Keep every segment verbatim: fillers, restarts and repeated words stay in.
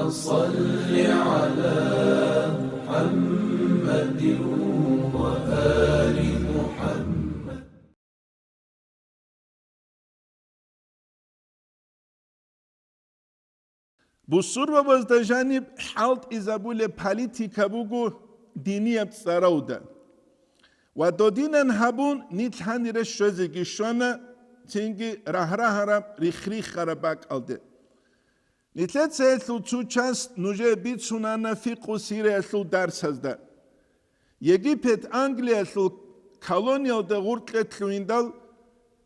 صل على محمد وآل محمد. Бусурбабазда жаниб хӀалтӀизабулеб политика буго динияб цӀаравда. Ва додинан гьабун, нилъ гьанире щвезеги щвана, цинги рагьрагьараб, рихх-риххараб бакӀалде. Нилъеца гьелъул цо часть нужее бицунана фикъу сираялъул дарсазда. Египет Англиялъул колониялда гъуркье лъугьиндал,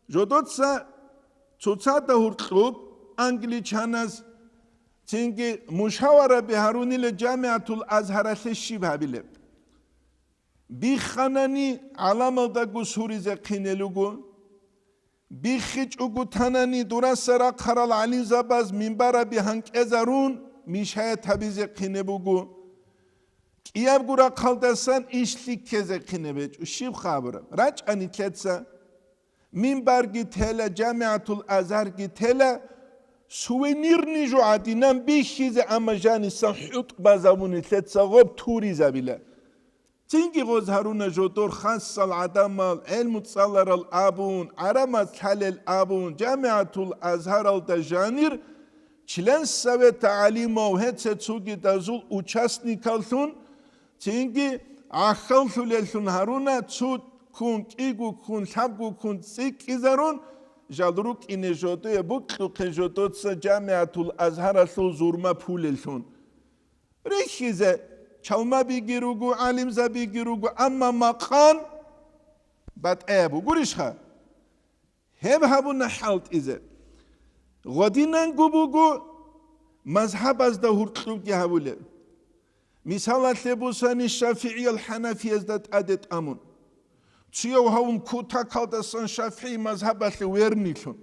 жодоца цоцазда гьуркьуб англичаназ цинги мушавараби гьарунила жамигӀатул Азгьаралъе щиб гьабилеб. Бихханани гӀаламалдаго суризе хъинел руго. БиххичӀого танани дураса рахъарал гӀалимзабаз минбараби гьанкӀезарун, мишаят гьабизе хъинеб буго. КӀиябго рахъалдасан иш лъиккезе хъинеб гьечӀо. Щиб хабураб? РачӀа нилъеца. Минбарги тела, жамигӀатул Азгьарги тела, сувенирный жо гӀадинан бихьизе, амма жанисан хӀутӀ базабун нилъеца гъоб туризабила. Цинги гъоз гьаруна жодор хасал гӀадамал, гӀелму цӀаларал абун, гӀарамат лъалел абун, жамигӀатул Азгьаралда жанир, член Совета гӀалимав гьеце цугидазул участникаллъун, цинги гӀахьаллъулеллъун гьаруна, цу ккун, кӀиго ккун, лъабго ккун цӀикӀкӀизарун, жал рукӀине жодое букьухъе жодоца жамигӀатул Азгьаралъул зурма пулеллъун. Рихьизе чалмабиги руго, гӀалимзабиги руго, амма макъан батӀаяб бугурищха? Гьеб гьабуна хӀалтӀизе. Гъодинанго буго мазгьабазда гьуркьубги гьабулеб. Мисалалъе бусани, шафигӀиял хӀанафиязда тӀаде тӀамун. Цуяв гьавун кутакалдасан шафигӀи мазгьабалъе вернилъун.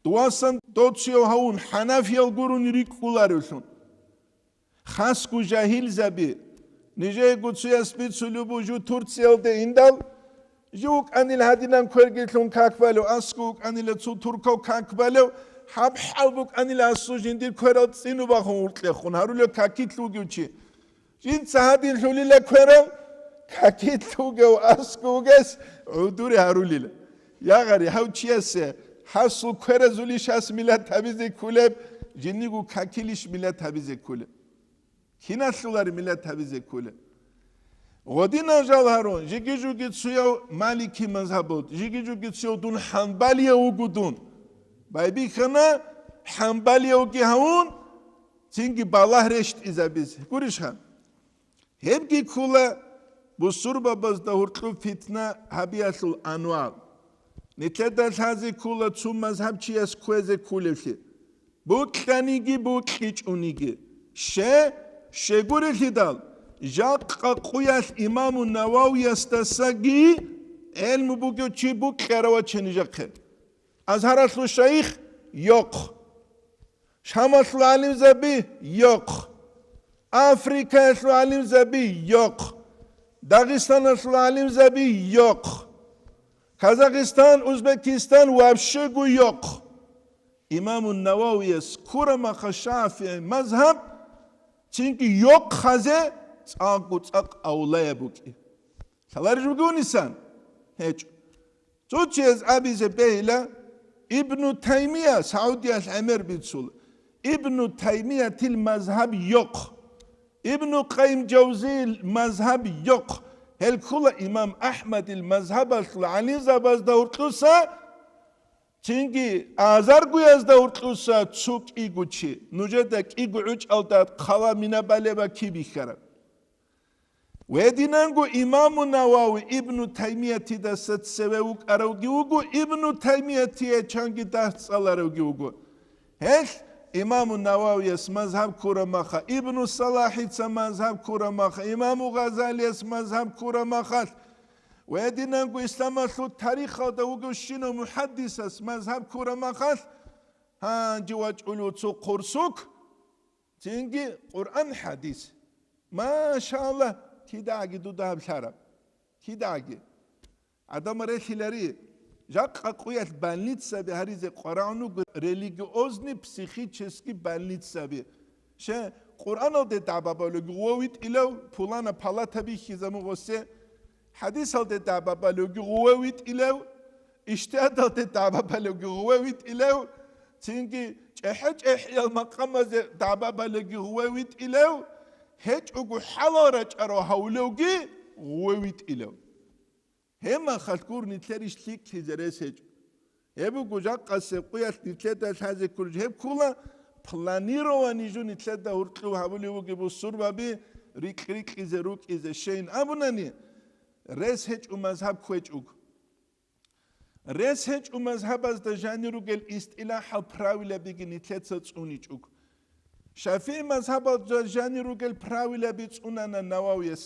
Дувасан дов цуяв гьавун хӀанафиял гурони рикӀкӀуларевлъун. Хасго жагьилзаби, нижего цояс бицулеб буго жо Турциялде индал, жо вукӀанил гьадинан квергилъун как балев, аскӀов вукӀанила цо туркав как балев, гьаб хӀал букӀанила асу жиндир кверал цӀинуб бахун гьуркьехун гьарулев какилъ вугев чи. Жинца гьадин лъулила кверал, какилъ вугев аскӀов вугес гӀодоре гьарулила. Ягъари, гьав чиясе хасул кверазулищ гьас миллат гьабизе кколеб, жиндирго какилищ миллат гьабизе кколеб? Киналъулари миллат гьабизе кколеб? Гъодинав жал гьарун, жиги-жуги цуяв Малики мазгьабалда, жиги-жуги цуяв дун хӀанбалияв вуго дун. Байбихьана хӀанбалиявги гьавун, цинги балагь рещтӀизабизе. Гурищха? Гьебги ккола бусурбабазда гьуркьуб фитна гьабиялъул анвал. Нилъеда лъазе ккола цо мазгьабчияс кквезе кколевлъи. Бокьаниги бокьичӀониги. Ще, щегурелъидал, жакъа къуялъ имаму Нававиясдасаги гӀелму бугев чи бокьарав ваче нижахъе. Азгьаралъул шайих йохъ. Шамалъул гӀалимзаби йохъ. Африкаялъул гӀалимзаби йохъ. Дагъистаналъул гӀалимзаби йохъ. Казахстан, Узбекистан вообще-го йохъ. Имаму Нававияс ккураб маха ШафигӀи мазгьаб цинги йохъазе цӀакъго цӀакъ авлаяб букӀи. Лъаларищ бугевнисан? ГьечӀо. Цо чияз абизе бегьила, Ибну Таймия Саудиялъ гӀемер бицула. Ибну Таймиятил мазгьаб йохъ. Ибну Къайим Жавзиил мазгьаб йохъ. Гьел ккула имам Ахмадил мазгьабалъул гӀалимзабазда гьуркьуса, цинги азаргоязда гьуркьуса цо кӀиго чи, нужеда кӀиго гӀучӀалда хъала мина балеба киб бихьараб. Гьединанго имаму Навави Ибну Таймиятидаса цеве вукӀаравги вуго, Ибну Таймиятие чанги дагь цӀаларавги вуго. Гьелъ имаму Нававияс мазгьаб ккураб маха, Ибну Салахица мазгьаб ккураб маха, имаму Гъазалияс мазгьаб ккураб махалъ, ва гьединанго исламалъул тарихалда вугевщинав мухӀаддисас мазгьаб ккураб махалъ, гьанже вачӀулев цо хъурсук, цинги Къуръан, хӀадис. Машаллагь, кидаги дуда гьаб лъараб. Кидаги. ГӀадамал релълъилари, жакъа къуялъ больницаби гьаризе къварагӀун руго, религиозный, психический больницаби. Че, Къуръаналде дагӀба балуги гъуве витӀилев, пулана палата бихьизабун гъосе, хӀадисалде дагӀба балуги гъуве витӀилев, ижтигьадалде дагӀба балуги гъуве витӀилев, цинги чӀехӀе-чӀехӀиял макъамазе дагӀба балуги гъуве витӀилев, гьечӀого хӀалал рачӀарав гьавулевги гъуве витӀилев. Гьеб мехалъ гур нилъер иш лъикӀлъизе рес гьечӀо. Гьеб буго жакъасеб къуялъ нилъеда лъазе кколеб, гьеб ккола планирование жо нилъеда гьоркьоб гьабулеб бугеб бусурбаби рикь-рикьизе рукӀизе. Щайин абунани, рес гьечӀо мазгьаб кквечӀого. Рес гьечӀо мазгьабазда жанир ругел истилахӀал правилабиги нилъеца цӀуничӀого. ШафигӀи мазгьабалда жанир ругел правилаби цӀунана Нававияс,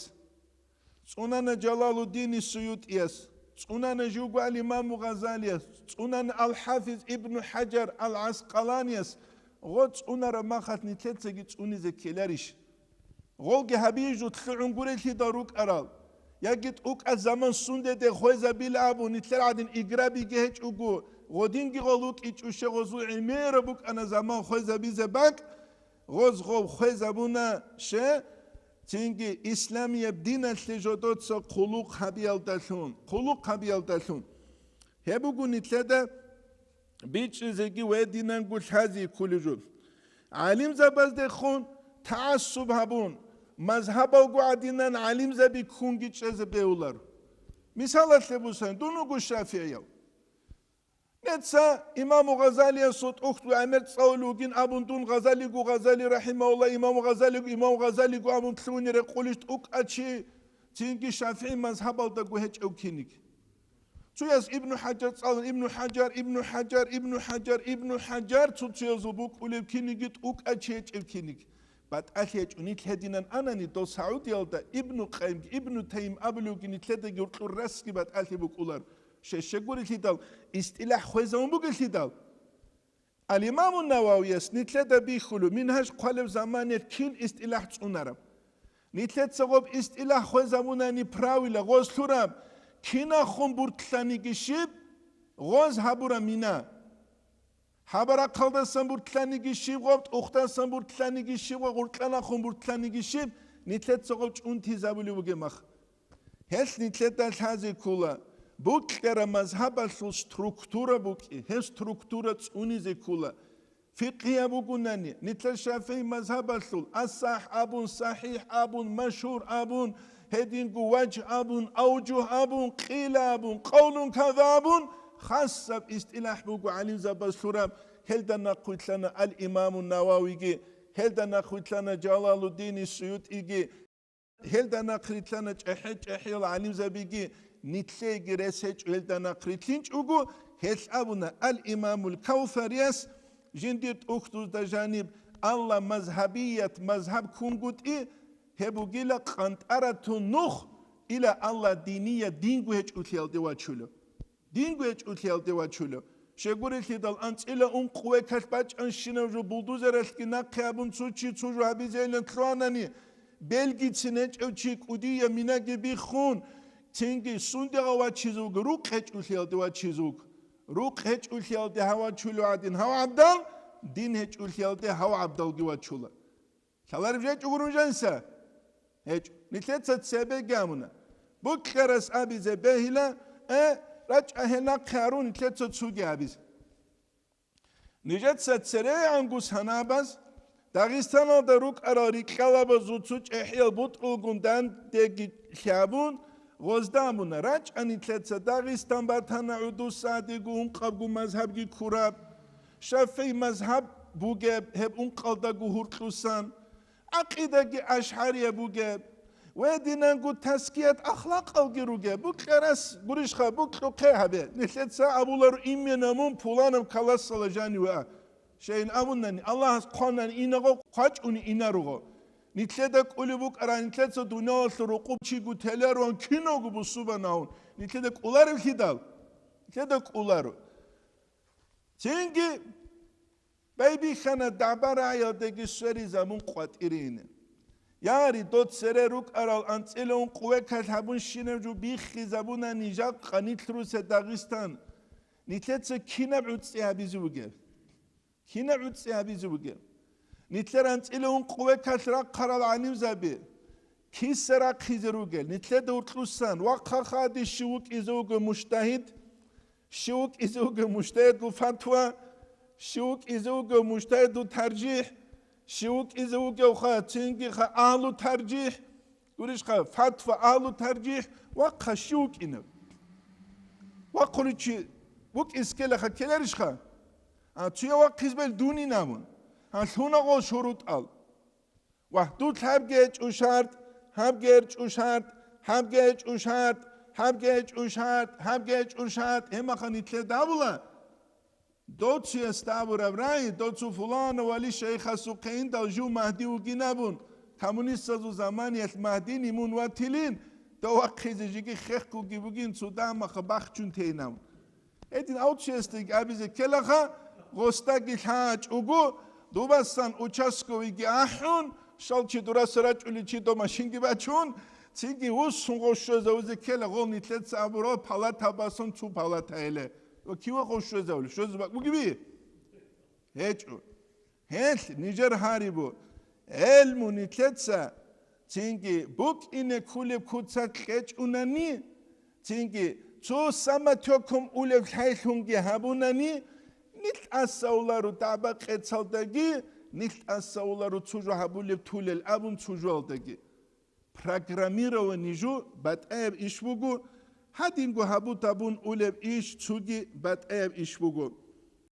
цӀунана Жалалуддини СуютӀияс, цӀунана живго ал-Имаму Гъазалияс, цӀунана ал-ХӀафиз Ибну ХӀажар ал-ГӀаскъаланияс, гъо цӀунараб мехалъ нилъецаги цӀунизе ккеларищ? Гъолги гьабизе жо лъугӀун гурелъидал рукӀарал, яги тӀукӀа заман сундеде хвезабила абун, нилъер гӀадин играбиги гьечӀого, гъодинги гъол вукӀичӀо, щегъозул гӀемераб букӀана заман хвезабизе бакӀ, гъоз гъов хвезабуна, ще, цинги исламияб диналъе жодоца хъулухъ гьабиялдалъун, хъулухъ гьабиялдалъун. Гьеб буго нилъеда бичӀчӀизеги ва динанго лъази кколеб жо. ГӀалимзабаздехун тагӀассуб гьабун, мазгьабалго гӀадинан гӀалимзаби ккунги чӀезе бегьуларо. Мисалалъе бусани, дун вуго шафигӀияв. Неца имаму Гъазалиясул тӀухьдул гӀемер цӀалулев вугин абун дун Гъазалиго Гъазали рахӀимагьуллагь, имаму Гъазалиго, имаму Гъазалиго абун лъугьине рекъулищ тӀукӀа чи, цинги шафигӀи мазгьабалдаго гьечӀев киниг. Цояс Ибну ХӀажар цӀалун, Ибну ХӀажар, Ибну ХӀажар, Ибну ХӀажар, Ибну ХӀажар, цо-цоязул букӀулеб киниги тӀукӀа чи гьечӀев киниг. БатӀалъи гьечӀо, нилъ гьединан анани, дол Саудиялда Ибну Къайимги, Ибну Таймияги абулевги нилъедаги гьоркьор расги батӀалъи букӀулар. Щай-щай гурелъидал, истилахӀ хвезабун бугелъидал. Ал-Имаму Нававияс нилъеда бихьулев, Мингьаж хъвалеб заманиялъ кин истилахӀ цӀунараб? Нилъеца гъоб истилахӀ хвезабунани правила гъоз лъураб, кинахун буртлъаниги щиб, гъоз гьабураб мина. Хабарахъалдасан буртлъаниги щиб гъоб, тӀухъдасан буртлъаниги щиб ва гъуркьанахун буртлъаниги щиб, нилъеца гъоб чӀунтизабулев вугеб мах. Гьелъ нилъеда лъазе ккола, букӀараб мазгьабалъул структура букӀи, гьеб структура цӀунизе ккола. Фикъгьияб бугунани, нилъер шафигӀи мазгьабалъул асахӀ абун, сахӀихӀ абун, машгьур абун, гьединго важгь абун, авжугь абун, къила абун, къавлун каза абун, хасаб истилахӀ буго гӀалимзабаз лъураб, гьелда нахъвилълъана ал-Имаму Нававиги, гьелда нахъвилълъана Жалалуддини СуютӀиги, гьелда нахърилълъана чӀехӀе-чӀехӀиял гӀалимзабиги, нилъееги рес гьечӀо гьелда нахърилълъинчӀого, гьелъ абуна ал-Имамул Кавсарияс, жиндир тӀухьдузда жаниб, алла мазгьабият мазгьаб ккунгутӀи, гьеб бугила къантӀаратун нух, ила алла динияд динго гьечӀолъиялде вачулев. Динго гьечӀолъиялде вачулев. Щегурелъидал анцӀила ункъ векалъ бачӀанщинав жо булдузералъги нахъе абун цо чи цо жо гьабизейилан лъугьанани, белгицин гьечӀев чи кӀудияб минаги биххун, цинги сундагъав вачизе вуго, рукъ гьечӀолъиялде вачизе вуго. Рукъ гьечӀолъиялде гьав вачулев гӀадин гьав гӀабдал, дин гьечӀолъиялде гьав гӀабдалги вачула. Лъалареб жечӀо гурун жаниса? ГьечӀо. Нилъеца цебеги абуна. Букьарас абизе бегьила, э, рачӀа гьенахъе арун нилъеца цуги абизе. Нижеца церегӀанго санабаз Дагъистаналда рукӀарал рикьалабазул цо чӀехӀиял бутӀрулгун дандеги лъабун, гъозда абуна, рачӀа нилъеца Дагъистан батана гӀудусадего ункъабго мазгьабги ккураб. ШафигӀи мазгьаб бугеб гьеб ункъалдаго гьуркьусан, гӀакъидаги ашгӀария бугеб, ва динанго таският ахлакъалги ругеб, букьарас гурищха, букьухъе гьабе, нилъеца абуларо имена мун пуланаб каласала жаниве а. Шейин абунани, Аллагьас хъванани инагъо, хъвачӀуни инаруго. Нилъеда кӀулеб букӀара, нилъеца дуниялалъул рукъуб чигу теларуан киналго бусубанагьун, нилъеда кӀуларевлъидал? Нилъеда кӀуларо. Цинги байбихьана дагӀба-рагӀиялдеги сверизабун къватӀире ине. Яри, дод цере рукӀарал анцӀила ункъ векалъ гьабунщинаб жо биххизабуна нижахъа нилъ Русия Дагъистан. Нилъеца кинаб гӀуцӀи гьабизе бугеб? Кинаб гӀуцӀи гьабизе бугеб? Нилъер анцӀила ункъ векалъ рахъарал гӀалимзаби, киса рахъизе ругел, нилъеда уркьусан, вахъа хадиз щив вукӀизе вуго мужтагьид, щив вукӀизе вуго мужтагьидул фатва, щив вукӀизе вуго мужтагьидул таржихӀ, щив вукӀизе вугевха, цинги ха, агьлу таржихӀ, гурищха, фатва, агьлу таржихӀ, вахъа щив вукӀинаб? Вахъуличи вукӀис ккелаха ккеларищха? А, цуя вахъизбел дунин абун. А, лъуна гъол шурутӀал. Вагь, дулъ гьабги гьечӀо шарт, гьабги гьечӀо шарт, гьабги гьечӀо шарт, гьабги гьечӀо шарт, гьабги гьечӀо шарт, гьемаха нилъеда абула. Доцуясда абураб рагӀи, доцу фулана вали шайхасухъе индал жив Магьди вугин абун, коммунистазул заманиялъ Магьдини мун ватилин, дов вахъизе жиги хехгуги бугин, цо дамаха бахчун тейин абун. Гьедин авциясдаги абизе ккелаха, гъосдаги лъачӀого, дубасан участковыйги ахӀун, щал чи дураса рачӀулел чи до машинги бачун, цинги вуссун гъос щвезавизе ккела, гъол нилъеца абуро палата басан цу палата гьеле. Ва киве гъос щвезавли? Щвезе бакӀ бугеби? ГьечӀо. Гьелъ нижер гьарибу, гӀелму нилъеца цинги букӀине ккулеб куцалъ кьечӀунани, цинги цо самотёком улеб лъайлъунги гьабунани, нилъ тӀасаулару дагӀба-къецалдаги, нилъ тӀасаулару цо жо гьабулеб тулел абун цо жоялдаги. Программирование жо батӀаяб иш буго, гьадинго гьабут-гьабун улеб иш цоги батӀаяб иш буго.